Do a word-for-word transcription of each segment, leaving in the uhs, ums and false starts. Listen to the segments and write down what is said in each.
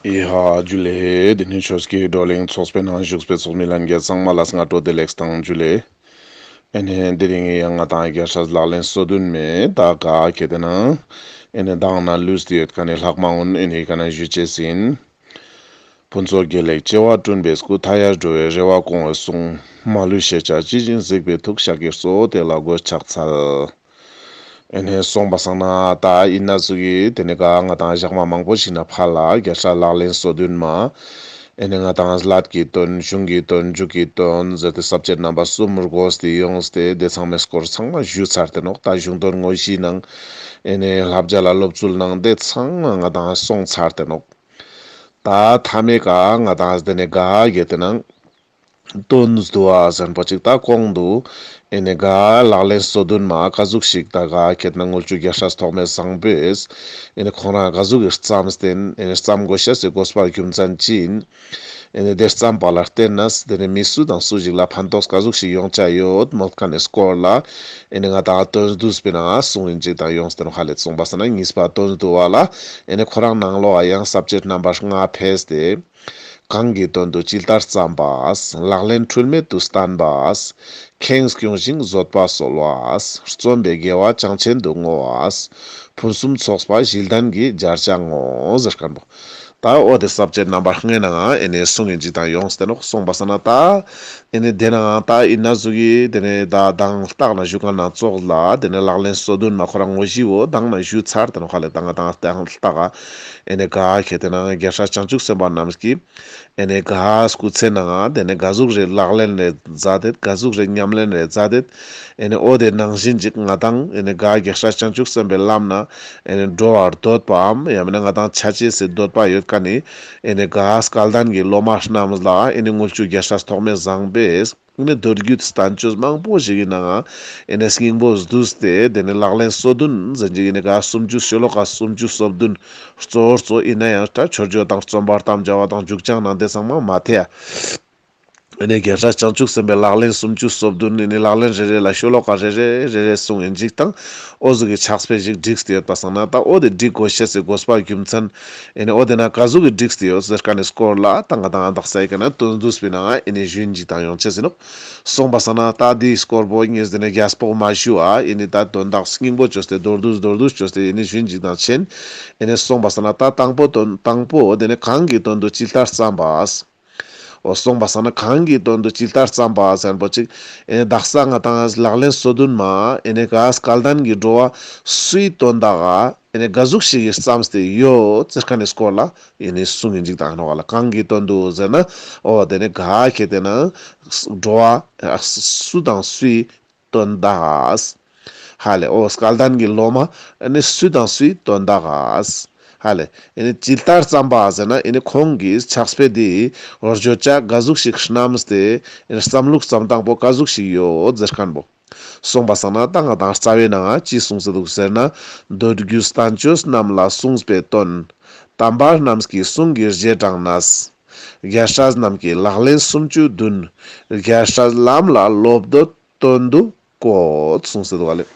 ཡ་ཇུ་ལེ། དེ་ནེ་ཆོས་ཀྱི་བགྲོ་གླེང་ཚོགས་པའི་ནང་བཞུགས་པའི་ཚོགས་མི་ལྷན་རྒྱས་ཚང་མ་ལ་སྔ་དྲོ་བདེ་ལེགས་དང་ཇུ་ལེ། ཨེ་ནེ་དེ་རིང་ཡང་ང་དང་རྒྱལ་སྲས་ལག་ལེན་སོ་བདུན་མའི་ད་ག་ཁེ་ཏེ་ན་ཨེ་ནེ་མདང་ནེ་ལུས་ཏེ་ཡོད་ཁན་ནི་ལྷག་མ་གུན་ཨེ་ནེ་ཀ་ན་ཞུ་ཅེས་ཨིན། ཕུན་ཚོགས་དགེ་ལེགས་བྱེ་བ་བསྐྲུན་པའི་སྐུ། མཐའ་ཡས་འགྲོ་བའི་རེ་བ་སྐོང་བའི་གསུང་། མ་ལུས་ཤེས་བྱ་ཇི་བཞིན་གཟིགས་པའི་ཐུགས། ཤཱཀྱའི་གཙོ་བོ་དེ་ལ་མགོས་ཕྱག་འཚལ། ཨེ་ནེ་སོང་པ་སང་ན་ད་ཨིན་ན་ཟུག་གི་དེ་ནེ་ག་ང་དང་ཞག་མ་མང་པོ་ཞིག་ནེ་ཕར་ལ་རྒྱལ་སྲས་ལག་ལེན་སོ་བདུན་མ་ཨེ་ནེ་ང་དང་ཀླད་ཀྱི་དོན། གཞུང་གི་དོན། མཇུག་གི་དོན་ཟེར་ཏེ་ས་བཅད་རྣམ་པ་གསུམ་བགོས་ཏེ་ཡོངས་ཏེ་དེ་ཚང་མའི་སྐོར་ཚང་མ་ཞུས་ཚར་ཏེ་ནོག། ད་གཞུང་དོན་དངོས་གཞིའི་ནང་ཨེ་ནེ་བསླབ་བྱ་ལ་སློབ་ཚུལ་ནང་དེ་ཚང་མ་ང་དང་སོང་ཚར་ཏེ་ནོག། ད་མཐའ་མའི་ཀ་ང་དང་དེ་ནེ་ག་གེ་ཏེ་ནང་དོན་བསྡུ་བ་ཟེར་པོ་ཅིག་ད་གོང་དུ་ཨེ་ནེ་ག་ལག་ལེན་སོ་བདུན་མ་ཀ་ཟུག་ཞིག་ད་ག་ཁེ་ཏེ་ན་དངུལ་ཆུ་རྒྱལ་སྲས་ཐོགས་མེད་བཟང་པོས་ཨེ་ནེ་ཁོང་རང་ཀ་ཟུག་གི་བརྩམས་ཏེ་ཨེ་ནེ་བརྩམས་དགོས་ཤེས་སི་དགོས་པ་རྒྱུ་མཚན་ཅི་ཨིན། ཨེ་ནེ་དེ་བརྩམས་པ་ལ་བརྟེན་ནས་དེ་ནེ་མི་སུ་དང་སུ་ཞིག་ལ་ཕན་ཐོགས་ཀ་ཟུག་ཞིག་ཡོང་ཆ་ཡོད་མོལ་ཁན་ནི་སྐོར་ལ་ཨེ་ནེ་ང་དང་དོན་བསྡུས་པའི་ནང་གསུང་ཨིན་ཅིག་དང་ཡོངས་ཏེ་ནོག་ཧ་ལེ། སོང་པ་སང་ན་གཉིས་པ་དོན་བསྡུ་བ་ལ་ཨེ་ནེ་ཁོ་རང་ནང་ལོགས་ཡང་ས་བཅད་རྣམ་པ་ལྔ་ཕེས་ཏེ། གང་གི་དོན་དུ་ཇི་ལྟར་བརྩམས་པ། ལག་ལེན་འཁྲུལ་མེད་དུ་བསྟན་པ། ཁེངས་སྐྱུང་ཞིང་བཟོད་པ་གསོལ་བ། རྩོམ་པའི་དགེ་བ་བྱང་ཆེན་དུ་བསྔོ་བ། ཕུན་སུམ་ཚོགས་པ་བཞི་ལྡན་གྱི་སྦྱར་བྱ་བསྔོ། ཟེར་ཁན་པོ། ད་འོ་དེ་ས་བཅད་རྣམ་པ་ལྔའི་ནང་ཨེ་ནེ་གསུང་ཨིན་ཅིག་དང་ཡོངས་ཏེ་ནོག། སོང་པ་སང་ན་ད་ཨེ་ནེ་དེ་ནང་ད་ཨིན་ན་ཟུག་གི་དེ་ནེ་ད་མདང་ལྟག་ན་ཞུ་ཁན་ནང་ཙོགས་ལ་དེ་ནེ་ལག་ལེན་སོ་བདུན་མ་ཁོ་རང་དངོས་གཞི་བོ་མདང་ནེ་ཞུས་ཚར་ཏེ་ནོག་ཧ་ལེ། ད་ང་དང་མདང་ལྟག་ཨེ་ནེ་ག་ཁེ་ཏེ་ན་རྒྱལ་སྲས་བྱང་ཆུབ་སེམས་དཔའ་རྣམས་ཀྱི་ཨེ་ནེ་ག་སྐུ་ཚེ་ནང་དེ་ནེ་ཀ་ཟུག་རེ་ལག་ལེན་རེ་མཛད་དེ་ཀ་ཟུག་རེ་ཉམས་ལེན་རེ་མཛད་དེ་ཨེ་ནེ་འོ་དེ་ནང་བཞིན་ཅིག་ང་དང་ཨེ་ནེ་ག་རྒྱལ་སྲས་བྱང་ཆུབ་སེམས་དཔའི་ལམ་ན་ཨེ་ནེ་འགྲོ་བར་འདོད་པའམ་ཡང་མིན་ན་ང་དང་ཆ་ཅེས་སི་འདོད་པ་ཡོད་ཁན་ནི་ཨེ་ནེ་ག་སྐལ་ལྡན་གྱི་སློབ་མ་རྣམས་ལ་ཨེ་ནེ་དངུལ་ཆུ་རྒྱལ་སྲས་ཐོགས་མེད་བཟང་པོས་ཨེ་ནེ་མདོ་རྒྱུད་བསྟན་བཅོས་མང་པོ་ཞིག་གི་ནང་ཨེ་ནེ་སྙིང་པོ་བསྡུས་ཏེ་དེ་ནེ་ལག་ལེན་སོ་བདུན་ཟེར་ཅིག་ཨེ་ནེ་ག་སུམ་ཅུ་ཤོ་ལོ་ཀ་སུམ་ཅུ་སོ་བདུན་གཙོ་བོ་གཙོ་ཨིན་ན་ཡང་ད་མཆོད་བརྗོད་དང་རྩོམ་པར་དམ་བཅའ་བ་དང་མཇུག་བྱང་ནང་དེ་ཚང་མ་མ་ཐེ་ཡ། ཨེ་ནེ་རྒྱལ་སྲས་བྱང་ཆུབ་སེམས་དཔའི་ལག་ལེན་སུམ་ཅུ་སོ་བདུན་ཨེ་ནེ་ལག་ལེན་རེ་རེ་ལ་ཤོ་ལོ་ཀ་རེ་རེ་རེ་རེ་གསུང་ཨིན་ཅིག་དང་འོ་ཟུག་གི་ཕྱག་དཔེ་ཞིག་བསྒྲིགས་ཏེ་ཡོད་པ་སང་ན་ད་འོ་དེ་བསྒྲིགས་དགོས་ཤེས་སི་དགོས་པ་རྒྱུ་མཚན་ཨེ་ནེ་འོ་དེ་ན་ཀ་ཟུག་གི་བསྒྲིགས་ཏེ་ཡོད་ཟེར་ཁན་ནི་སྐོར་ལ་ད་ང་དང་དག་ས་ཨེ་ཀ་ན་དོན་བསྡུས་པའི་ནང་ཨེ་ནེ་ཞུ་ཨིན་ཅིག་དང་ཡོང་ཅེས་ཨིན་ནོག། སོང་པ་སང་ན་ད་དེའི་སྐོར་པོ་ངས་དེ་ནེ་རྒྱས་པོ་མ་ཞུ་བ་ཨེ་ནེ་ད་དོན་དག་སྙིང་པོ་བཅོས་ཏེ་མདོར་བསྡུས་མདོར་བསྡུས་བཅོས་ཏེ་ཨེ་ནེ་ཞུ་ཨིན་ཅིག་དང་ཆེན་ཨེ་ནེ་སོང་པ་སང་ན་ད་དང་པོ་དོན་དང་པོ་དེ་ནེ་གང་གི་དོན་དུ་ཇི་ལྟར་བརྩམས་པ། འོ་སོང་པ་སང་ན་གང་གི་དོན་དུ་ཇི་ལྟར་བརྩམས་པ་ཟེར་པོ་ཅིག་ཨེ་ནེ་དག་ས་ང་དང་ལག་ལེན་སོ་བདུན་མ་ཨེ་ནེ་ག་སྐལ་ལྡན་གྱི་འགྲོ་བ་སུའི་དོན་དག་ག་ཨེ་ནེ་ཀ་ཟུག་ཞིག་གི་བརྩམས་ཏེ་ཡོད་ཟེར་ཁན་ནི་སྐོར་ལ་ཨེ་ནེ་གསུང་ཨིན་ཅིག་དང་ནོག་ལ། གང་གི་དོན་དུ་ཟེར་ན་འོ་དེ་ནེ་ག་ཁེ་ཏེ་ན་འགྲོ་བ་སུ་དང་སུའི་དོན་དག་ག་ཧ་ལེ། འོ་སྐལ་ལྡན་གྱི་སློབ་མ་ཨེ་ནེ་སུ་དང་སུའི་དོན་དག་ག་ཧ་ལེ། ཨེ་ནེ་ཇི་ལྟར་བརྩམས་པ་ཟེར་ན་ཨེ་ནེ་ཁོང་གི་ཕྱག་དཔེ་དེ་བརྗོད་བྱ་ཀ་ཟུག་ཞིག་བསྣམས་ཏེ་ཨེ་ནེ་བརྩམས་ལུགས་བརྩམས་སྟངས་པོ་ཀ་ཟུག་ཞིག་ཡོད་ཟེར་ཁན་པོ། སོང་པ་སང་ན་ད་ང་དང་རྩ་བའི་ནང་ཅི་གསུངས་ཏེ་འདུག་ཟེར་ན། མདོ་རྒྱུད་བསྟན་བཅོས་རྣམས་ལ་གསུངས་པའི་དོན། དམ་པ་རྣམས་ཀྱི་གསུང་གི་རྗེས་འབྲངས་ནས། རྒྱལ་སྲས་རྣམས་ཀྱི་ལག་ལེན་སུམ་ཅུ་བདུན། རྒྱལ་སྲས་ལམ་ལ་སློབ་འདོད་དོན་དུ་བཀོད། གསུངས་ཏེ་འདུག་ག་ལེ།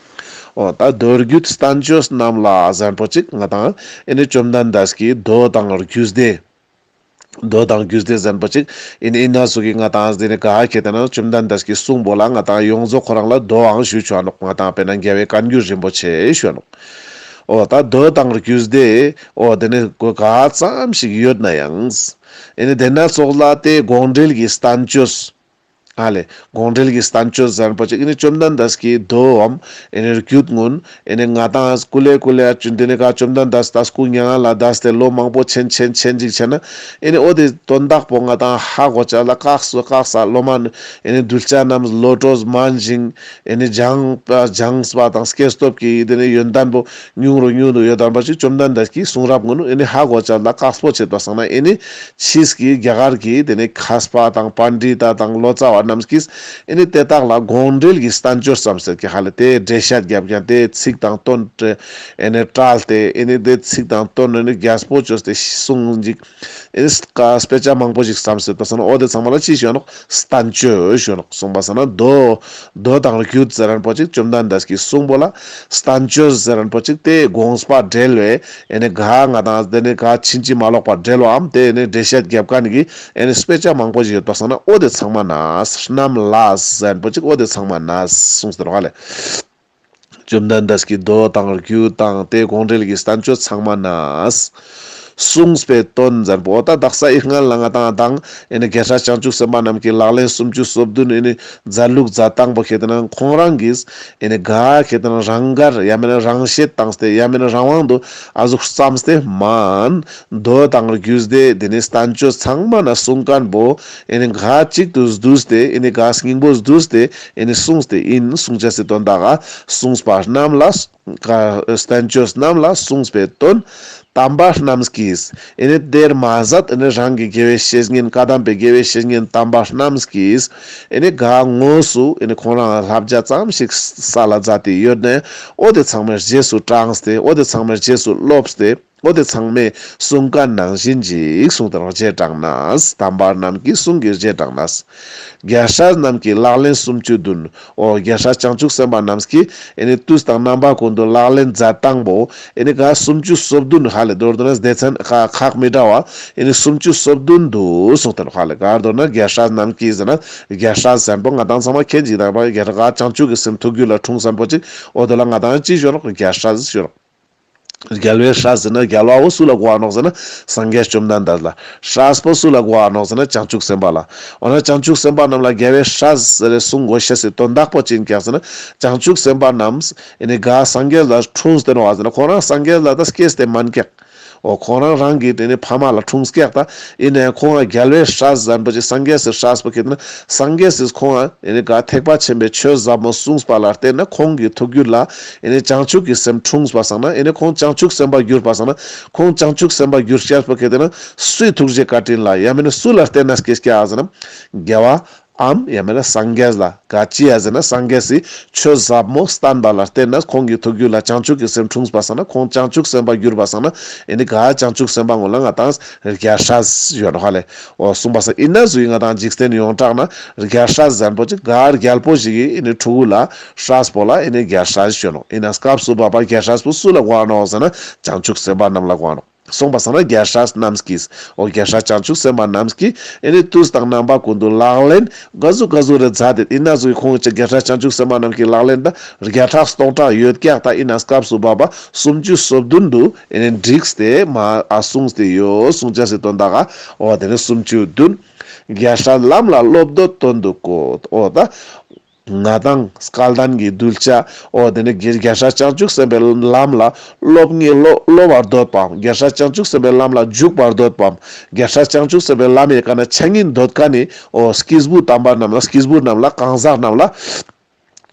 འོ་ད་མདོ་རྒྱུད་བསྟན་བཅོས་རྣམས་ལ་ཟེར་པོ་ཅིག་ང་དང་ཨེ་ནེ་བཅོམ་ལྡན་འདས་ཀྱི་མདོ་དང་རྒྱུད་སྡེ། མདོ་དང་རྒྱུད་སྡེ་ཟེར་པོ་ཅིག་ཨེ་ནེ་ཨིན་ན་ཟུག་གི་ང་དང་དེ་ནེ་ག་ཁེ་ཏེ་ན་བཅོམ་ལྡན་འདས་ཀྱི་གསུང་པོ་ལ་ང་དང་ཡོངས་རྫོགས་ཁོ་རང་ལ་མདོའང་ཞུ་ཆོག་ནོག། ང་དང་དཔེར་ན་རྒྱལ་བའི་བཀའ་འགྱུར་རིན་པོ་ཆེ་ཞུ་ནོག། འོ་ད་མདོ་དང་རྒྱུད་སྡེ་འོ་དེ་ནེ་ག་ཙམ་ཞིག་ཡོད་ན་ཡང་ཨེ་ནེ་དེ་ན་ཙོགས་ལ་དེ་དགོངས་འགྲེལ་གྱི་བསྟན་བཅོས་ཨ་ལེ། དགོངས་འགྲེལ་གྱི་བསྟན་བཅོས་ཟེར་པོ་ཅིག་ཨེ་ནེ་བཅོམ་ལྡན་འདས་ཀྱི་མདོའམ་ཨེ་ནེ་རྒྱུད་གུན་ཨེ་ནེ་ང་དང་ཀུ་ལེ་ཀུ་ལེ་ཨ་ཅུན་དེ་ནེ་ག་བཅོམ་ལྡན་འདས་ད་སྐུ་མྱ་ངན་ལས་འདས་ཏེ་ལོ་མང་པོ་ཆེན་ཆེན་ཆེན་ཅིག་ཆེན་ན་ཨེ་ནེ་འོ་དེ་དོན་དག་པོ་ང་དང་ཧ་གོ་ཆ་ལ་ཀག་སོ་ཀག་ས་ལོ་མ་ཨེ་ནེ་གདུལ་བྱ་རྣམས་བློ་གྲོས་མང་ཞིང་ཨེ་ནེ་སྦྱངས་པ་སྦྱངས་པ་དང་སྐྱེས་སྟོབས་ཀྱི་དེ་ནེ་ཡོན་ཏན་པོ་ཉུང་རུ་ཉུང་རུ་ཡོད་དམ་པ་ཅིག་བཅོམ་ལྡན་འདས་ཀྱི་གསུང་རབ་གུན་ཨེ་ནེ་ཧ་གོ་ཆ་ལ་ཀག་སྤོ་བྱེད་པ་སང་ན་ཨེ་ནེ་ཕྱིས་ཀྱི་རྒྱ་གར་གྱི་དེ་ནེ་མཁས་པ་དང་པཎྜི་ཏ་དང་ལོ་ཙཱ་བ་ རྣམས་ཀྱིས་ཨེ་ནི་དེ་དག་ལ་དགོངས་འགྲེལ་གྱི་བསྟན་བཅོས་སམ་ཟེར་གྱི་ཧ་ལེ། དེ་འགྲེལ་བཤད་རྒྱབ་ཀྱང་དེ་ཚིག་དང་དོན་ཨེ་ནི་བཀྲལ་ཏེ་ཨེ་ནི་དེ་ཚིག་དང་དོན་ཨེ་ནི་རྒྱས་པོ་བཅོས་ཏེ་གསུངས་ཅིག་ཨེ་ནི་དཔེ་ཆ་མང་པོ་ཞིག་བརྩམས་ཏེ་ཡོད་པ་སང་ན་འོ་དེ་ཚང་མ་ལ་ཅི་ཞུ་ནོག། བསྟན་བཅོས་ཞུ་ནོག། གསུངས་པ་སང་ན་མདོ་མདོ་དང་རྒྱུད་ཟེར་ཁན་པོ་ཅིག་བཅོམ་ལྡན་འདས་ཀྱིས་གསུངས་པོ་ལ་བསྟན་བཅོས་ཟེར་ཁན་པོ་ཅིག་དེ་དགོངས་པ་འགྲེལ་བའི་ཨེ་ནི་ག་ང་དང་དེ་ནི་ག་ཕྱིན་ཅི་མ་ལོག་པ་འགྲེལ་བའམ་དེ་ནི་འགྲེལ་བཤད་རྒྱབ་ཁན་གྱི་ཨེ་ནི་དཔེ་ཆ་མང་པོ་ཞིག་ཡོད་པ་སང་ན་འོ་དེ་ཚང་མ་ན་རྣམས་ལ་ཟེར་ཁན་པོ་ཅིག་འོ་དེ་ཚང་མ་ན་གསུངས་ཏེ་ཡོད་པ་ལེ། བཅོམ་ལྡན་འདས་ཀྱི་མདོ་དང་རྒྱུད་དང་དེ་དགོངས་འགྲེལ་གྱི་བསྟན་བཅོས་ཚང་མ་ན་གསུངས་པའི་དོན་ཟེར་པོ་ད་དག་ས་ཨི་སྔན་ལ་ང་དང་དང་ཨེ་ནི་རྒྱལ་སྲས་བྱང་ཆུབ་སེམས་དཔའ་རྣམས་ཀྱི་ལག་ལེན་སུམ་ཅུ་སོ་བདུན་ཨེ་ནི་མཛད་ལུགས་མཛད་སྟངས་པོ་ཁེ་ཏེ་ན་ཁོང་རང་གིས་ཨེ་ནི་ག་ཁེ་ཏེ་ན་རང་དགར་ཡང་མེན་ན་རང་བཤད་བཏང་སྟེ་ཡང་མེན་ན་རང་དབང་དུ་ཨ་ཟུག་བརྩམས་ཏེ་མན། མདོ་དང་རྒྱུད་དེ་དེ་ནི་བསྟན་བཅོས་ཚང་མ་ན་གསུངས་ཁན་པོ་ཨེ་ནི་ག་གཅིག་ཏུ་བསྡུས་ཏེ་ཨེ་ནི་ག་སྙིང་པོ་བསྡུས་ཏེ་ཨེ་ནི་གསུངས་ཏེ་ཨིན། གསུང་ཅེས་སི་དོན་དག་ག་གསུངས་པ་རྣམས་ལ་བསྟན་བཅོས་རྣམས་ལ་གསུངས་པའི་དོན། དམ་པ་རྣམས་ཀྱིས་ཨེ་ནི་དེར་མ་ཟད་ཨེ་ནི་རང་གི་དགེ་བའི་བཤེས་གཉེན་བཀའ་གདམས་པའི་དགེ་བའི་བཤེས་གཉེན་དམ་པ་རྣམས་ཀྱིས་ཨེ་ནི་ག་དངོས་སུ་ཨེ་ནི་ཁོང་རང་བསླབ་བྱ་ཙམ་ཞིག་ས་ལ་མཛད་དེ་ཡོད་ནའང་འོ་དེ་ཚང་མའི་རྗེས་སུ་འབྲངས་ཏེ་འོ་དེ་ཚང་མའི་རྗེས་སུ་སློབས་ཏེ་འོ་དེ་ཚང་མས་གསུང་ཁན་ནང་བཞིན་ཅིག་གསུངས་ཏེ་ཡོད་པ་རྗེས་འབྲང་ན། དམ་པ་རྣམས་ཀྱི་གསུང་གི་རྗེས་འབྲང་ན། རྒྱལ་སྲས་རྣམས་ཀྱི་ལག་ལེན་སུམ་ཅུ་བདུན། འོ་རྒྱལ་སྲས་བྱང་ཆུབ་སེམས་དཔའ་རྣམས་ཀྱིས་ཨེ་ནི་དུས་དང་རྣམ་པ་ཀུན་ཏུ་ལག་ལེན་མཛད་སྟངས་པོ་ཨེ་ནི་ག་སུམ་ཅུ་སོ་བདུན་ཧ་ལེ་མདོར་བསྡུ་ན་སྡེ་ཚན་ཁག་མི་འདྲ་བ་ཨེ་ནི་སུམ་ཅུ་སོ་བདུན་དུ་གསུངས་ཏེ་ཡོད་པ་ཧ་ལེ། ག་མདོར་ན་རྒྱལ་སྲས་རྣམས་ཀྱིས་ཟེར་ན་རྒྱལ་སྲས་ཟེར་ཁན་པོ་ང་དང་ཚང་མ་མཁྱེན་ཅིག་དང་པ་རྒྱལ་སྲས་ག་བྱང་ཆུབ་ཀྱི་སེམས་ཐུགས་རྒྱུད་ལ་འཁྲུངས་ཁན་པོ་ཅིག་འོ་དེ་ལ་ང་དང་ཅི་ཞུ་ནོག། རྒྱལ་སྲས་ཞུ་ནོག། རྒྱལ་བའི་སྲས་ཟེར་ན་རྒྱལ་བ་བོ་སུ་ལ་གོ་བ་ནོག་ཟེར་ན་སངས་རྒྱས་བཅོམ་ལྡན་འདས་ལ། སྲས་པོ་སུ་ལ་གོ་བ་ནོག་ཟེར་ན་བྱང་ཆུབ་སེམས་དཔའ་ལ། འོ་ན་བྱང་ཆུབ་སེམས་དཔའ་རྣམས་ལ་རྒྱལ་བའི་སྲས་ཟེར་རེ་གསུང་དགོས་ཤེས་སི་དོན་དག་པོ་ཅི་ཨིན་ཀྱག་ཟེར་ན་བྱང་ཆུབ་སེམས་དཔའ་རྣམས་ཨེ་ནི་ག་སངས་རྒྱས་ལ་འཁྲུངས་ཏེ་ནོག་ཟེར་ན་ཁོང་རང་སངས་རྒྱས་ལ་ད་སྐྱེས་ཏེ་མན་ཀྱག། འོ་ཁོང་རང་རང་གི་དེ་ནི་ཕ་མ་ལ་འཁྲུངས་ཀྱག་ད། ཨིན་ནའང་ཁོང་ང་རྒྱལ་བའི་སྲས་ཟེར་ཁན་པོ་ཅིག་སངས་རྒྱས་སི་སྲས་པོ་ཁེ་ཏེ་ན་སངས་རྒྱས་སི་ཁོང་ང་ཨེ་ནི་ག་ཐེག་པ་ཆེན་པོའི་ཆོས་ཟབ་མོ་གསུངས་པ་ལ་བརྟེན་ན་ཁོང་གི་ཐུགས་རྒྱུད་ལ་ཨེ་ནི་བྱང་ཆུབ་ཀྱི་སེམས་འཁྲུངས་པ་སང་ན་ཨེ་ནི་ཁོང་བྱང་ཆུབ་སེམས་དཔའ་གྱུར་པ་སང་ན་ཁོང་བྱང་ཆུབ་སེམས་དཔའ་གྱུར་ཤེས་པོ་ཁེ་ཏེ་ན་སུའི་ཐུགས་རྗེ་བཀའ་དྲིན་ལ་ཡང་མེན་ན་སུ་ལ་བརྟེན་ན་སྐྱེས་ཀྱག་ཟེར་ན་རྒྱལ་བ་འམ་ཡང་མེན་ན་སངས་རྒྱས་ལ། ག་ཅི་ཡ་ཟེར་ན་སངས་རྒྱས་སི་ཆོས་ཟབ་མོ་བསྟན་པ་ལ་བརྟེན་ན་ཁོང་གི་ཐུགས་རྒྱུད་ལ་བྱང་ཆུབ་ཀྱི་སེམས་འཁྲུངས་པ་སང་ན་ཁོང་བྱང་ཆུབ་སེམས་དཔའ་གྱུར་པ་སང་ན་ཨེ་ནི་ག་བྱང་ཆུབ་སེམས་དཔའ་ངོ་ལ་ང་དང་རྒྱལ་སྲས་ཞུ་ནོག་ཧ་ལེ། འོ་གསུངས་པ་སང་ཨིན་ན་ཟུག་གི་ང་དང་འཇིག་རྟེན་ཡོངས་གྲགས་ན་རྒྱལ་སྲས་ཟེར་ཁན་པོ་ཅིག་ག་རྒྱལ་པོ་ཞིག་གི་ཨེ་ནི་ཕྲུ་གུ་ལ་སྲས་པོ་ལ་ཨེ་ནི་རྒྱལ་སྲས་ཞུ་ནོག། ཨིན་ན་སྐབས་སུ་བབ་པ་རྒྱལ་སྲས་པོ་སུ་ལ་གོ་བ་ནོག་ཟེར་ན་བྱང་ཆུབ་སེམས་དཔའ་རྣམས་ལ་གོ་བ་ནོག། གསུངས་པ་སང་ན་རྒྱལ་སྲས་རྣམས་ཀྱིས། འོ་རྒྱལ་སྲས་བྱང་ཆུབ་སེམས་དཔའ་རྣམས་ཀྱིས་ཨེ་ནི་དུས་དང་རྣམ་པ་ཀུན་ཏུ་ལག་ལེན་ག་ཟུག་ག་ཟུག་རེ་མཛད་དེ་ཨིན་ན་ཟུག་གི་ཁོང་ཅི་རྒྱལ་སྲས་བྱང་ཆུབ་སེམས་དཔའ་རྣམས་ཀྱི་ལག་ལེན་ད་བརྒྱ་ཕྲག་སྟོང་ཕྲག་ཡོད་ཀྱག་ད། ཨིན་ན་སྐབས་སུ་བབ་པ་སུམ་ཅུ་སོ་བདུན་དུ་ཨེ་ནི་བསྒྲིགས་ཏེ་མ་ཨ་གསུངས་ཏེ་ཡོད། གསུང་ཅེས་སི་དོན་དག་ག་འོ་དེ་ནི་སུམ་ཅུ་བདུན། རྒྱལ་སྲས་ལམ་ལ་བློ་འདོད་དོན་དུ་བཀོད། འོ་ད། ང་དང་སྐལ་ལྡན་གྱི་གདུལ་བྱ། འོ་དེ་ནི་རྒྱལ་རྒྱལ་སྲས་བྱང་ཆུབ་སེམས་དཔའི་ལམ་ལ་སློབ་ངེས་སློབ་སློབ་པར་འདོད་པའམ། རྒྱལ་སྲས་བྱང་ཆུབ་སེམས་དཔའི་ལམ་ལ་འཇུག་པར་འདོད་པའམ། རྒྱལ་སྲས་བྱང་ཆུབ་སེམས་དཔའི་ལམ་ཡི་ཀ་ན་ཆ་སྙིང་འདོད་ཁན་ནི་འོ་སྐྱེས་བུ་དམ་པ་རྣམས་ལ་སྐྱེས་བུ་རྣམས་ལ་གང་ཟག་རྣམས་ལ་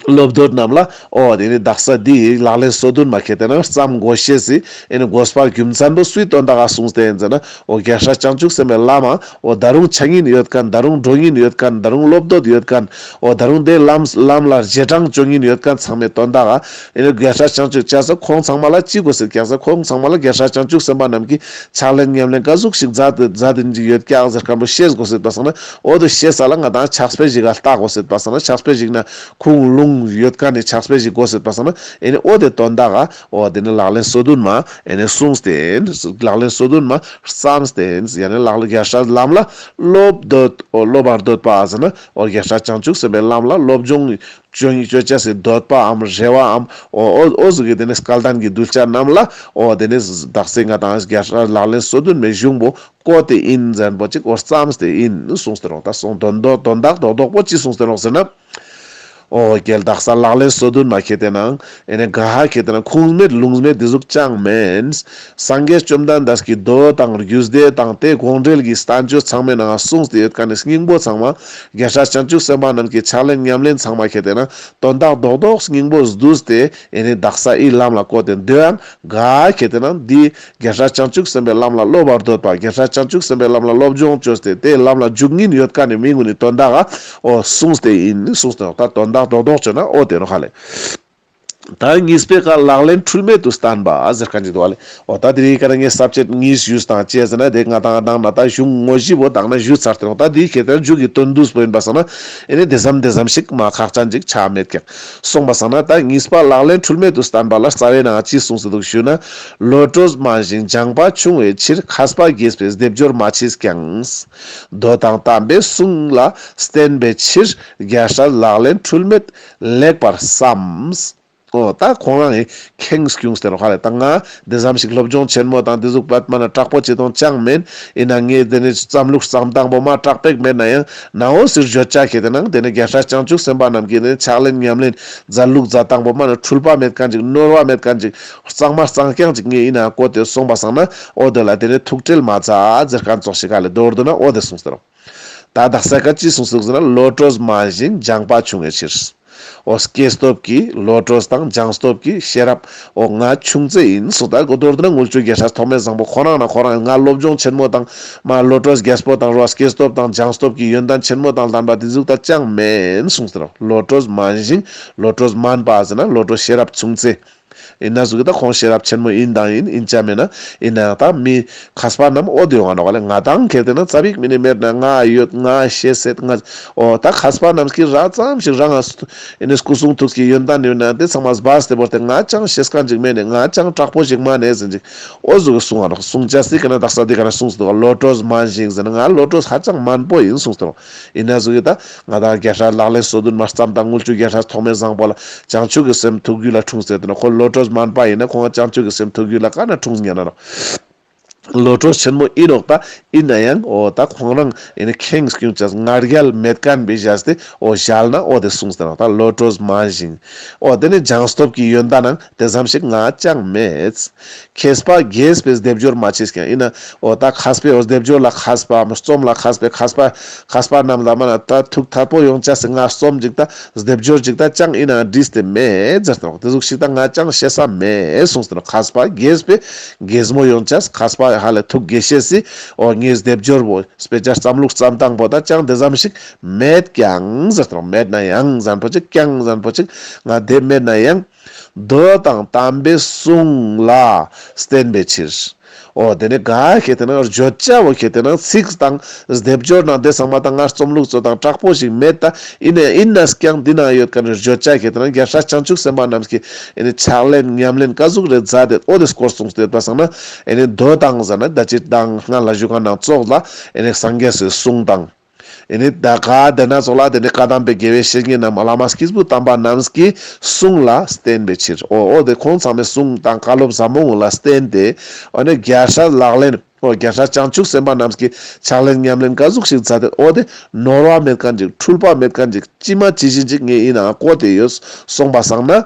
སློབ་འདོད་རྣམས་ལ་འོ་དེ་ནི་དག་ས་འདི་ལག་ལེན་སོ་བདུན་མ་ཁེ་ཏེ་ན་བརྩམ་དགོས་ཤེས་སི་ཨེ་ནི་དགོས་པ་རྒྱུ་མཚན་པོ་སུའི་དོན་དག་ག་གསུངས་ཏེ་ཨིན་ཟེར་ན་འོ་རྒྱལ་སྲས་བྱང་ཆུབ་སེམས་དཔའི་ལམ་མ་འོ་ད་རུང་ཆ་སྙིང་ཡོད་ཁན་ད་རུང་འགྲོ་སྙིང་ཡོད་ཁན་ད་རུང་སློབ་འདོད་ཡོད་ཁན་འོ་ད་རུང་དེ་ལམ་ལམ་ལ་རྗེས་འབྲང་བཅོ་སྙིང་ཡོད་ཁན་ཚང་མའི་དོན་དག་ག་ཨེ་ནི་རྒྱལ་སྲས་བྱང་ཆུབ་ཅེས་ཁོང་ཚང་མ་ལ་ཅི་དགོས་སེད་ཀྱག་ཟེར་ཁོང་ཚང་མ་ལ་རྒྱལ་སྲས་བྱང་ཆུབ་སེམས་དཔའ་རྣམས་ཀྱིས་ཕྱག་ལེན་ཉམས་ལེན་ག་ཟུག་ཞིག་མཛད་མཛད་དེ་ཡོད་ཀྱག་ཟེར་ཁན་པོ་ཤེས་དགོས་སེད་པ་སང་ན་འོ་དེ་ཤེས་ས་ལ་ང་དང་ཕྱག་དཔེ་ཞིག་ག་ལྟ་དགོས་སེད་པ་སང་ན་ཕྱག་དཔེ་ཞིག་ན་ཁུངས་ལུང་ཡོད་ཁན་ནི་ཕྱག་དཔེ་ཞིག་དགོས་སེད་པ་སང་ན་ཨེ་ནི་འོ་དེ་དོན་དག་ག་འོ་དེ་ནི་ལག་ལེན་སོ་བདུན་མ་ཨེ་ནི་གསུངས་ཏེ་ཨིན། ལག་ལེན་སོ་བདུན་མ་བརྩམས་ཏེ་ཨིན། ཡང་ན་ལག་ལེན་རྒྱལ་སྲས་ལམ་ལ་སློབ་འདོད་འོ་སློབ་པར་འདོད་པ་ཟེར་ན་འོ་རྒྱལ་སྲས་བྱང་ཆུབ་སེམས་དཔའི་ལམ་ལ་སློབ་སྦྱོང་བཅོ་ཡིན་བཅོ་ཅེས་སི་འདོད་པའམ་རེ་བའམ་འོ་འོ་འོ་ཟུག་གི་དེ་ནི་སྐལ་ལྡན་གྱི་གདུལ་བྱ་རྣམས་ལ་འོ་དེ་ནི་དག་ས་ང་དང་རྒྱལ་སྲས་ལག་ལེན་སོ་བདུན་མའི་གཞུང་པོ་བཀོད་དེ་ཨིན་ཟེར་ཁན་པོ་ཅིག་འོ་བརྩམས་ཏེ་ཨིན་གསུངས་ཏེ་ཡོད་ནོག། ད་གསུང་དོན་དོན་དག་རྡོག་རྡོག་པོ་ཅི་གསུངས་ཏེ་ཡོད་ནོག་ཟེར་ན། འོ་ཀྱེ་དག་ས་ལག་ལེན་སོ་བདུན་མ་ཁྱེར་ཏེ་ན་ཨེ་ནེ་ག་ཧ་ཁྱེར་ཏེ་ན་ཁུངས་མེད་ལུང་མེད་དེ་ཟུག་ཅང་མེན། སངས་རྒྱས་བཅོམ་ལྡན་འདས་ཀྱི་མདོ་དང་རྒྱུད་སྡེ་དང་དེ་དགོངས་འགྲེལ་གྱི་བསྟན་བཅོས་ཚང་མའི་ནང་གསུངས་ཏེ་ཡོད་ཁན་ནི་སྙིང་པོ་ཚང་མ་རྒྱལ་སྲས་བྱང་ཆུབ་སེམས་དཔའ་རྣམས་ཀྱི་ཕྱག་ལེན་ཉམས་ལེན་ཚང་མ་ཁྱེར་ཏེ་ན་དོན་དག་རྡོག་རྡོག་སྙིང་པོ་བསྡུས་ཏེ་ཨེ་ནེ་དག་ས་ཨི་ལམ་ལ་བཀོད་དེ་འདོད་ཡང་ག་ཁྱེར་ཏེ་ན་འདི་རྒྱལ་སྲས་བྱང་ཆུབ་སེམས་དཔའི་ལམ་ལ་སློབ་པར་འདོད་པ། རྒྱལ་སྲས་བྱང་ཆུབ་སེམས་དཔའི་ལམ་ལ་སློབ་སྦྱོང་བཅོས་ཏེ་དེའི་ལམ་ལ་འཇུག་སྙིང་ཡོད་ཁན་ནི་མི་ངུན་ནི་དོན་དག་ག་འོ་གསུངས་ཏེ་ཨིན་གསུངས་ཏེ་ནོག། ད་དོན་དག་རྡོག་རྡོག་བཅོས་ན་འོ་དེ་ནོག་ཧ་ལེ། ད་གཉིས་པའི་ཀ་ལག་ལེན་འཁྲུལ་མེད་དུ་བསྟན་པ་ཟེར་ཁན་ཅིག་འདུག་ཧ་ལེ། འོ་ད་དེ་རིང་ཀ་ན་ངས་ས་བཅད་གཉིས་ཞུས་དང་ཅི་ཟེར་ན་དེ་ང་དང་ང་དང་ན་ད་གཞུང་ངོ་བཞི་བོ་དང་ན་ཞུས་ཚར་ཏེ་ནོག། ད་དེའི་ཁྱེར་ཏེ་ན་མཇུག་གི་དོན་བསྡུས་པོ་ཨིན་པ་སང་ན་ཨེ་ནེ་དེ་ཙམ་དེ་ཙམ་ཞིག་མ་ཁག་ཅན་ཅིག་ཆ་མེད་ཀྱག། སོང་པ་སང་ན་ད་གཉིས་པ་ལག་ལེན་འཁྲུལ་མེད་དུ་བསྟན་པ་ལ་རྩ་བའི་ནང་ཅི་གསུངས་ཏེ་འདུག་ཞུས་ན། བློ་གྲོས་དམན་ཞིང་སྦྱངས་པ་ཆུང་བའི་ཕྱིར། མཁས་པ་དགྱེས་པའི་སྡེབ་སྦྱོར་མ་མཆིས་ཀྱང་། མདོ་དང་དམ་པའི་གསུང་ལ་བརྟེན་པའི་ཕྱིར། རྒྱལ་སྲས་ལག་ལེན་འཁྲུལ་མེད་ལེགས་པར་བསམ། འོ་ད་ཁོང་རང་ངི་ཁེངས་སྐྱུངས་ཏེ་ནོག་ཧ་ལེ། ད་ང་དེ་ཙམ་ཞིག་སློབ་སྦྱོང་ཆེན་མོ་དང་དེ་ཟུག་པད་མ་ན་དྲག་པོ་ཅི་དང་ཅང་མེན། ཨིན་ན་ངས་དེ་ནས་བརྩམས་ལུགས་བརྩམས་སྟངས་པོ་མ་དྲག་པོ་མེད་ན་ཡང་ནའོ་ཟེར་བརྗོད་བྱ་ཁྱེར་ཏེ་ན་དེ་ནས་རྒྱལ་སྲས་བྱང་ཆུབ་སེམས་དཔའ་རྣམས་ཀྱི་ནི་ཕྱག་ལེན་ཉམས་ལེན་མཛད་ལུགས་མཛད་སྟངས་པོ་མ་ན་འཁྲུལ་པ་མེད་ཁན་ཅིག། ནོར་བ་མེད་ཁན་ཅིག། གཙང་མ་གཙང་རྐྱང་ཅིག་ངས་ཨིན་ན་བཀོད་དེ་སོང་པ་སང་ན་འོ་དེ་ལ་དེ་ནས་ཐུགས་ཁྲེལ་མ་མཛད་ཟེར་ཁན་ཙོགས་ཤིག་ཧ་ལེ། མདོར་བསྡུ་ན་འོ་དེ་གསུངས་ཏེ་ནོག། ད་དག་ས་ཀ་ཅི་གསུངས་ཏེ་འདུག་ཟེར་ན། བློ་གྲོས་དམན་ཞིང་སྦྱངས་པ་ཆུང་བའི་ཕྱིར། འོ་སྐྱེས་སྟོབས་ཀྱི་བློ་གྲོས་དང་སྦྱངས་སྟོབས་ཀྱི་ཤེས་རབ་འོ་ང་ཆུང་ཙེ་ཨིན་གསུངས། ད་མདོར་བསྡུ་ན་དངུལ་ཆུ་རྒྱལ་སྲས་ཐོགས་མེད་བཟང་པོ་ཁོ་རང་ན་ཁོ་རང་ང་སློབ་སྦྱོང་ཆེན་མོ་དང་མ་བློ་གྲོས་རྒྱས་པོ་དང་རོ་སྐྱེས་སྟོབས་དང་སྦྱངས་སྟོབས་ཀྱི་ཡོན་ཏན་ཆེན་མོ་དང་ལྡན་པ་དེ་ཟུག་ད་ཅང་མེན་གསུངས་ཏེ་ནོག། བློ་གྲོས་དམན་ཞིང་། བློ་གྲོས་དམན་པ་ཟེར་ན་བློ་གྲོས་ཤེས་རབ་ཆུང་ཙེ། ཨིན་ན་ཟུག་གི་ད་ཁོང་ཤེས་རབ་ཆེན་མོ་ཨིན་དང་ཨིན་ཨིན་ཅ་མེན་ན་ཨིན་ན་ཡང་ད་མི་མཁས་པ་རྣམས་འོ་དེ་ཡོང་ང་ནོག་ལེ། ང་དང་ཁྱེར་ཏེ་ན་ཙ་པིག་མི་ནི་མེད་ན་ང་ཡོད་ང་ཤེས་ཟེར་ང་འོ་ད་མཁས་པ་རྣམས་ཀྱི་ར་ཙམ་ཞིག་རང་ཨ་ཨིན་ནི་སྐུ་གསུང་ཐུགས་ཀྱི་ཡོན་ཏན་ཡོད་ན་དེ་ཚང་མ་སྦས་ཏེ་བོར་ཏེ་ང་ཅང་ཤེས་ཁན་ཅིག་མེད་ནི་ང་ཅང་དྲག་པོ་ཞིག་མ་ནེ་ཟེར་ཅིག་འོ་ཟུག་གི་གསུང་ང་ནོག། གསུང་ཅ་སི་ཀ་ན་དག་ས་དེ་ཀ་ན་གསུངས་སུ་འདུག། བློ་གྲོས་དམན་ཞིང་ཟེར་ན་ང་བློ་གྲོས་ཧ་ཅང་དམན་པོ་ཨིན་གསུངས་སུ་འདུག། ཨིན་ན་ཟུག་གི་ད་ང་དང་རྒྱལ་སྲས་ལག་ལེན་སོ་བདུན་མ་བརྩམས་དང་དངུལ་ཆུ་རྒྱལ་སྲས་ཐོགས་མེད་བཟང་པོ་ལ་བྱང་ཆུབ་ཀྱི་སེམས་ཐུགས་རྒྱུད་ལ་འཁྲུངས་ཟེར་ཏེ་ན་ཁོ་བློ་གྲོས་དམན་པ་ཨིན་ན་ཁོང་ང་བྱང་ཆུབ་ཀྱི་སེམས་ཐུགས་རྒྱུད་ལ་ཀ་ན་འཁྲུངས་ཉན་ན་ནོག། བློ་གྲོས་ཆེན་མོ་ཨིན་ནོག། ད་ཨིན་ན་ཡང་འོ་ད་ཁོང་རང་ཨེ་ནི་ཁེངས་སྐྱུང་ཅས་ང་རྒྱལ་མེད་ཁན་བི་བཞག་སྟེ་འོ་ཞལ་ན་འོ་དེ་གསུངས་ཏེ་ནོག། ད་བློ་གྲོས་དམན་ཞིང་འོ་དེ་ནི་སྦྱངས་སྟོབས་ཀྱི་ཡོན་ཏན་ནང་དེ་ཙམ་ཞིག་ང་ཅང་མེད། མཁས་པ་དགྱེས་པའི་སྡེབ་སྦྱོར་མ་མཆིས་ཀྱང་། ཨིན་ན་འོ་ད་མཁས་པའི་འོ་སྡེབ་སྦྱོར་ལ་མཁས་པ་རྩོམ་ལ་མཁས་པའི་མཁས་པ་མཁས་པ་རྣམས་ལ་མ་ན་ད་ཐུགས་ཐད་པོ་ཡོང་ཅས་སི་ང་རྩོམ་ཅིག་ད་སྡེབ་སྦྱོར་ཅིག་ད་ཅང་ཨིན་ན་བྲིས་ཏེ་མེད་ཟེར་ཏེ་ནོག། དེ་ཟུག་ཞིག་ད་ང་ཅང་ཤེས་ས་མེད་གསུངས་ཏེ་ནོག། མཁས་པ་དགྱེས་པའི་དགྱེས་མོ་ཡོང་ཅས་མཁས་པ་ཧ་ལས་ཐུགས་དགྱེས་ཤེས་སི་འོ་ངའི་སྡེབ་སྦྱོར་བོ་དཔེ་ཆ་བརྩམས་ལུགས་བརྩམས་སྟངས་པོ་ད་ཅང་དེ་ཙམ་ཞིག་མེད་ཀྱང་ཟེར་ཏེ་ནོག། མེད་ན་ཡང་ཟན་པོ་ཅིག་ཀྱང་ཟན་པོ་ཅིག་ང་དེ་མེད་ན་ཡང་མདོ་དང་དམ་པའི་གསུང་ལ་བརྟེན་པའི་ཕྱིར། འོ་དེ་ནི་ག་ཁྱེར་ཏེ་ན་བརྗོད་བྱ་བོ་ཁྱེར་ཏེ་ན་ཚིག་དང་སྡེབ་སྦྱོར་ནང་དེ་ཚང་མ་དང་ང་རྩོམ་ལུགས་ཚོ་དང་དྲག་པོ་ཞིག་མེད་ད། ཨིན་ན་ཨིན་ན་ཀྱང་འདི་ན་ཡོད་ཁན་ནི་བརྗོད་བྱ་ཁྱེར་ཏེ་ན་རྒྱལ་སྲས་བྱང་ཆུབ་སེམས་དཔའ་རྣམས་ཀྱི་ཨེ་ནི་ཕྱག་ལེན་ཉམས་ལེན་ཀ་ཟུག་རེ་མཛད་དེ་འོ་དེ་སྐོར་གསུངས་ཏེ་ཡོད་པ་སང་ན་ཨེ་ནི་མདོ་དང་ཟེར་ན་ད་ཅི་དང་སྔ་ལ་ཞུ་ཁན་ནང་ཙོགས་ལ་ཨེ་ནི་སངས་རྒྱས་སི་གསུང་དང་། ཨེ་ནི་ད་ག་དེ་ན་ཙོགས་ལ་དེ་ནི་བཀའ་གདམས་པའི་དགེ་བའི་བཤེས་གཉེན་རྣམས་བླ་མ་སྐྱེས་བུ་དམ་པ་རྣམས་ཀྱི་གསུང་ལ་བརྟེན་པའི་ཕྱིར། འོ་འོ་དེ་ཁོང་ཚང་མའི་གསུང་དང་བཀའ་སློབ་ཟབ་མོ་ལ་བརྟེན་ཏེ་འོ་ནི་རྒྱལ་སྲས་ལག་ལེན་འོ་རྒྱལ་སྲས་བྱང་ཆུབ་སེམས་དཔའ་རྣམས་ཀྱི་ཕྱག་ལེན་ཉམས་ལེན་ཀ་ཟུག་ཞིག་མཛད་དེ་འོ་དེ་ནོར་བ་མེད་ཁན་ཅིག་འཁྲུལ་པ་མེད་ཁན་ཅིག་ཅི་མ་ཅི་བཞིན་ཅིག་ངའི་ཨིན་ན་བཀོད་དེ་ཡོད་སོང་པ་སང་ན།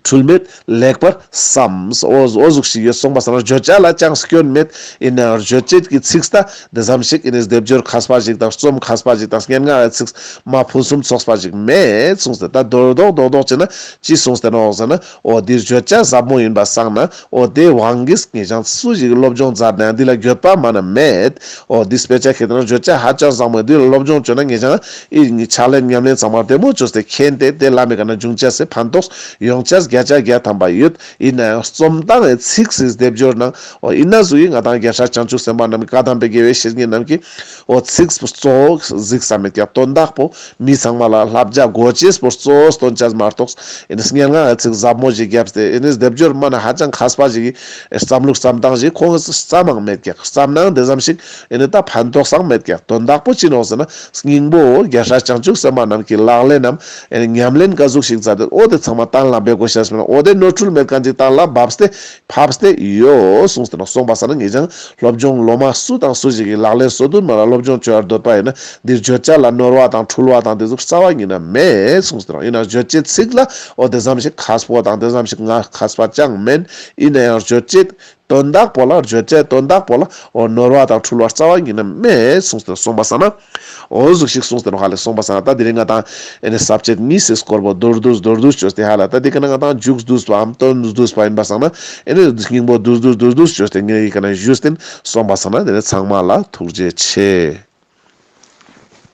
འཁྲུལ་མེད་ལེགས་པར་བསམ། འོ་འོ་ཟུག་ཞིག་ཡོད་སོང་པ་སང་ན་བརྗོད་བྱ་ལ་ཅང་སྐྱོན་མེད། ཨིན་ན་བརྗོད་བྱེད་ཀྱི་ཚིག་ད་དེ་ཙམ་ཞིག་ཨེ་ནི་སྡེབ་སྦྱོར་མཁས་པ་ཞིག་དང་རྩོམ་མཁས་པ་ཞིག་དང་སྙན་ངག་གི་ཚིག་མ་ཕུན་སུམ་ཚོགས་པ་ཞིག་མེད་གསུངས་ཏེ། ད་རྡོག་རྡོག་རྡོག་རྡོག་བྱས་ན་ཅི་གསུངས་ཏེ་ནོག་ཟེར་ན། འོ་འདི་བརྗོད་བྱ་ཟབ་མོ་ཡིན་པ་སང་ན་འོ་དེ་དབང་གིས་ངེད་ཅག་སུ་ཞིག་སློབ་སྦྱོང་མཛད་ན་ཡང་འདི་ལ་འགྱོད་པ་མ་ན་མེད། འོ་འདི་དཔེ་ཆ་ཁྱེར་ཏེ་ན་བརྗོད་བྱ་ཧ་ཅང་བཟང་མོ་ཡིན། འདི་ལ་སློབ་སྦྱོང་བྱོས་ན་ངེད་ཅག་ཨི་ཕྱག་ལེན་ཉམས་ལེན་ཚང་མ་བདེ་མོ་བཅོས་ཏེ་མཁྱེན་ཏེ་དེ་ལ་མེད་ཀ་ན་འབྱུང་བྱ་སི་ཕན་ཐོགས་ཡོང་བྱ་བརྒྱ་ཆ་བརྒྱ་ཐམ་པ་ཡོད། ཡིན་ན་ཡང་རྩོམ་སྟངས་ཡི་ཚིག་སི་སྡེབ་སྦྱོར་ནང་འོ་ཡིན་ན་ཟུག་ཡིན་ང་དང་རྒྱལ་སྲས་བྱང་ཆུབ་སེམས་དཔའ་རྣམས་ཀྱི་བཀའ་གདམས་པའི་དགེ་བའི་བཤེས་གཉེན་རྣམས་ཀྱིས་འོ་ཚིག་གཙོ་བོ་གཟིགས་ས་མེད་ཀྱང་དོན་དག་པོ་མི་ཚང་མ་ལ་བསླབ་བྱ་དགོས་ཅེས་པོ་གཙོ་བོ་སྟོན་བྱས་མ་གཏོགས་ཨེ་ནི་སྙན་ངག་གི་ཚིག་ཟབ་མོ་ཞིག་བརྒྱབ་སྟེ་ཨེ་ནི་སྡེབ་སྦྱོར་མ་ན་ཧ་ཅང་མཁས་པ་ཞིག་གིས་བརྩམས་ལུགས་བརྩམས་སྟངས་ཞིག་ཁོང་གིས་བརྩམས་མང་མེད་ཀྱང་བརྩམས་ནའང་དེ་ཙམ་ཞིག་ཨེ་ནི་ད་ཕན་ཐོགས་སང་མེད་ཀྱང་དོན་དག་པོ་ཅི་ནོག་ཟེར་ན་སྙིང་པོ་རྒྱལ་སྲས་བྱང་ཆུབ་སེམས་དཔའ་རྣམས་ཀྱི་ལག་ལེན་ནམ་ཨེ་ནི་ཉམས་ལེན་ཀ་ཟུག་ཞིག་མཛད་དེ་འོ་དེ་ཚང་མ་གཏན་ལ་འབེབས་དགོས། ཅེས་མེད་ན་འོ་དེ་ནོར་འཁྲུལ་མེད་མཁན་ཅིག་གཏན་ལ་བབས་ཏེ་ཕབས་ཏེ་ཡོད་གསུངས་ཏེ་ནོག། སོང་པ་སང་ན་ངེད་ཅག་སློབ་སྦྱོང་སློབ་མ་སུ་དང་སུ་ཞིག་གིས་ལག་ལེན་སོ་བདུན་མ་ལ་སློབ་སྦྱོང་བྱེད་པར་འདོད་པ་ཡིན་ན་འདིར་བརྗོད་བྱ་ལ་ནོར་བ་དང་འཁྲུལ་བ་དང་དེ་ཟུག་རྩ་བ་ཉིད་ནས་མེད་གསུངས་ཏེ་ནོག། ཡིན་ན་བརྗོད་བྱེད་ཚིག་ལ་འོ་དེ་ཙམ་ཞིག་མཁས་པོ་དང་དེ་ཙམ་ཞིག་ང་མཁས་པ་ཅང་མེད། ཡིན་ན་ཡང་བརྗོད་བྱེད་དོན་དག་པོ་ལ་བརྗོད་བྱའི་དོན་དག་པོ་ལ་འོ་ནོར་བ་དང་འཁྲུལ་བ་རྩ་བ་ཉིད་ནས་མེད་གསུངས་ཏེ་སོང་པ་སང་ན། འོ་ཟུག་ཞིག་གསུངས་ཏེ་ནོག་ཧ་ལེ། སོང་པ་སང་ན་ད་དེ་རིང་ང་དང་ཨེ་ནི་ས་བཅད་གཉིས་སི་སྐོར་པོ་མདོར་བསྡུས་མདོར་བསྡུས་བཅོས་ཏེ་ཧ་ལ་ད་དེ་ཀ་ན་ང་དང་མཇུག་བསྡུས་པའམ་དོན་བསྡུས་པ་ཡིན་པ་སང་ན་ཨེ་ནི་སྙིང་པོ་མདོར་བསྡུས་མདོར་བསྡུས་བཅོས་ཏེ་ངེད་ཀྱི་ཀ་ན་ཞུས་ཏེ་སོང་པ་སང་ན་དེ་ནི་ཚང་མ་ལ་ཐུགས་རྗེ་ཆེ།